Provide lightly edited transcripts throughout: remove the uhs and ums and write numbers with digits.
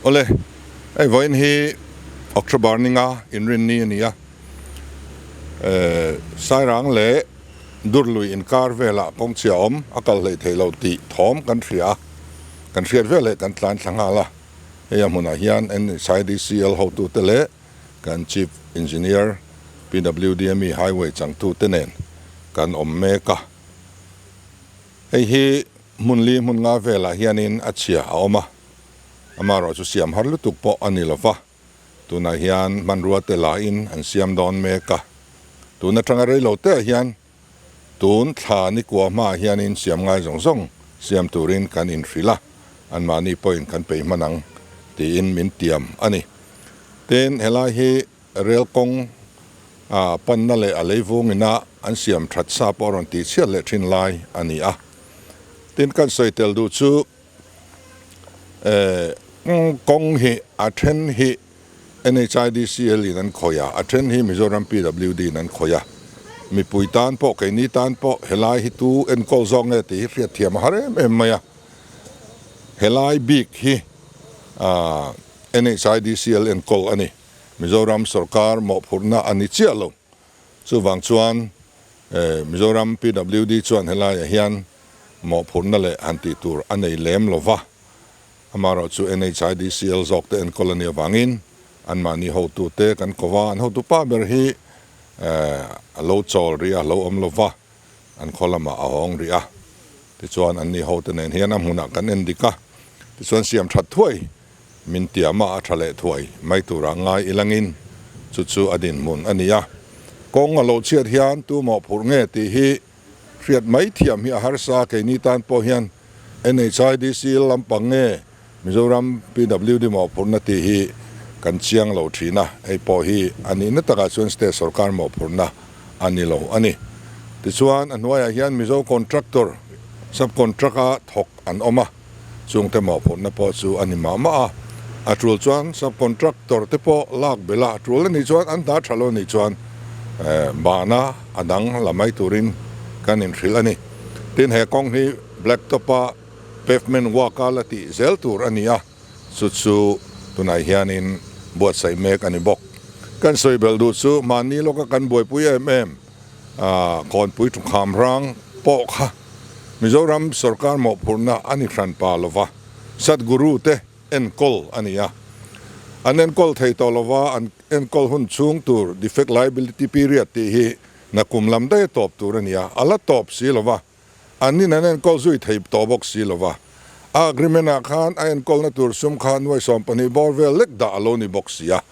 Awle, hei vawiin hi October ninga inrinni a ni a, Sairang leh Durlui inkar velah kawngchhia awm a kal hleih theih loh tih thawm kan hria a, kan hriat vel leh kan tlan thla nghal a, hei a hmunah hian NSIDCL hotute leh kan Chief Engineer PWDME Highway changtute nen kan awm mek a. Hei hi hmun li hmun nga velah hianin a chhia a awm a, amaherawh chu siam har lutuk pawh a ni lova, tunah hian hmanrua te lahin an siam dawn mek a, tun atanga rei lo te ah hian tun thla nikua hmaah hianin siam ngai zawng zawng siam turin kan inhrilh a, anmahni pawhin kan peih hman ang tiin min tiam a ni. Tin, helai hi Rel kawng a panna leh a leivung ina an siam that sa pawh a rawn tih chhiat leh thin lai a ni a. Tin, kan sawi tel duh chu kawng hi a then hi NHIDCL in an khawih a, a then hi Mizoram PWD in an khawih a. Mipui tan pawh, keini tan pawh helai hi tu enkawl zawk nge tih hi hriatthiam a har em em mai a. Helai bik hi NHIDCL enkawl a ni. Mizoram sorkar mawhphurhna a ni chiah lo. Chuvang chuan Mizoram PWD chuan helaiah hian mawhphurhna leh han tih tur a nei lem lo va. Amaherawh chu NHIDCL zawk te enkawl a nih avangin anmahni hotute kan ko va, an hotupa ber hi a lo chawl rih a, lo awm lo va, an khaw lamah a hawng rih a. Tichuan anni hote nen hian a hmunah kan en dik a, tichuan siam that thuai Min tiam a, a tha leh thuai mai tura ngai ilangin chu chu a dinhmun a ni a. Kawng a lo chhiat hian tu mawhphurh nge tih hi hriat mai thiam hi a harsa, keini tan pawh hian NHIDC lampang nge Mizoram PWD mawhphurhna tih hi kan chiang lo thin a, hei pawh hi a nihna takah chuan state sorkar mawhphurhna a ni lo a ni. Tichuan a hnuaiah hian Mizo contractor, sub-contract a thawk an awm a. Chungte mawhphurhna pawh chu a ni mah mah a, a tul chuan sub-contractor te pawh lak belh a, a tul a nih chuan an hna tha lo a nih chuan bahna a dang la mai turin kan inhrilh a ni. Tin, he kawng hi black top-a pavement work-a la tih zel tur a ni a, chu chu tunah hianin buatsaih mek a ni bawk. Kan sawi belh duh chu mahni lawka kan buaipui em em Kawnpui Thukham rang pawh kha Mizoram sorkar mawhphurhna a ni hran pa lova, Sadhguru te enkawl a ni a. An enkawl thei tawh lova, an enkawl hun chhung tur defect liability period tih hi nakum lam daih a tawp tur a ni a, a la tawp si lova, an nin an enkawl zui thei tawh bawk si lova. A agreement ah khan a enkawlna tur sum kha nuai 12 bawr vel lek dah a lo ni bawk si a.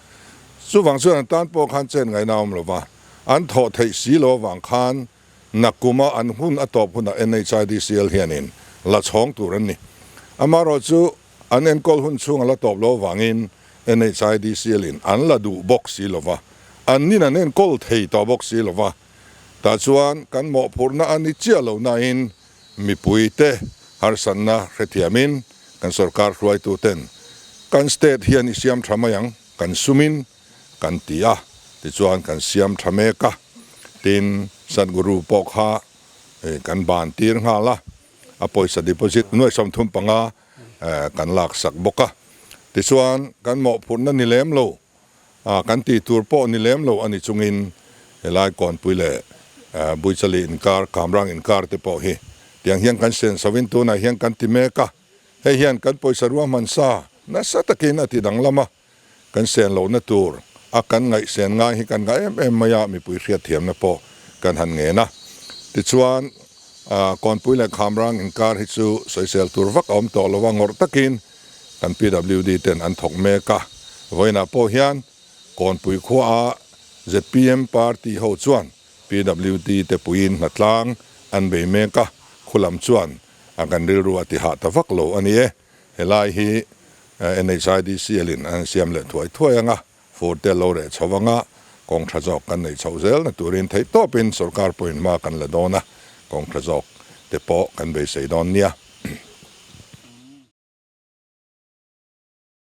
Chuvang chuan an tan pawh khan chen ngaihna a awm lova, an thawh theih si lo avang khan Nakuma an hun a tawp hunah NHIDCL hianin la chhawng tur an ni. Amaherawh chu an enkawl hun chhung a la tawp lo avangin NHIDCL in an la duh bawk si lova, an nin an enkawl thei tawh bawk si lova. Tah chuan kan mawhphurhna a ni chiah lo nain mipuite harsatna hrethiamin kan sorkar hruaituten kan state hian i siam tha mai ang, kan sumin kan ti a, tichuan kan siam tha mek a, tin Sadhguru pawh kha kan ban tir nghal a, a pawisa deposit nuai 35 kan lak sak bawk a, tichuan kan mawhphurhna ni lem lo, kan tih tur pawh ni lem lo a ni chungin helai Kawnpui leh Buichali inkar, Kamrang inkar te pawh hi tiang hian kan sen sovin tunah hian kan ti mek a, hei hian kan pawisa ruahman sa nasa takin a ti danglam a. Kan sen lohna tur a kan ngaihsen ngai hi kan ngah em em mai a, mipui hriatthiamna pawh kan han ngen a. Tichuan, Kawnpui leh Khamrang inkar hi chu sawisel tur vak a awm tawh lo a, ngawrh takin kan PWD ten an thawk mek a. Vawiinah pawh hian Kawnpui khuaah zpm party ho chuan PWD te puiin hnatlang an bei mek a, khulam chuan a kan rilru a ti hah ta vak lo a ni e. Helai hi NHIDCL in an siam leh thuai thuai anga, fur te lo reh chho anga, kawng tha zawk kan neih chhoh zel na turin theihtawpin sorkar pawhin hma kan la dawn a, kawng tha zawk te pawh kan beisei dawn nia.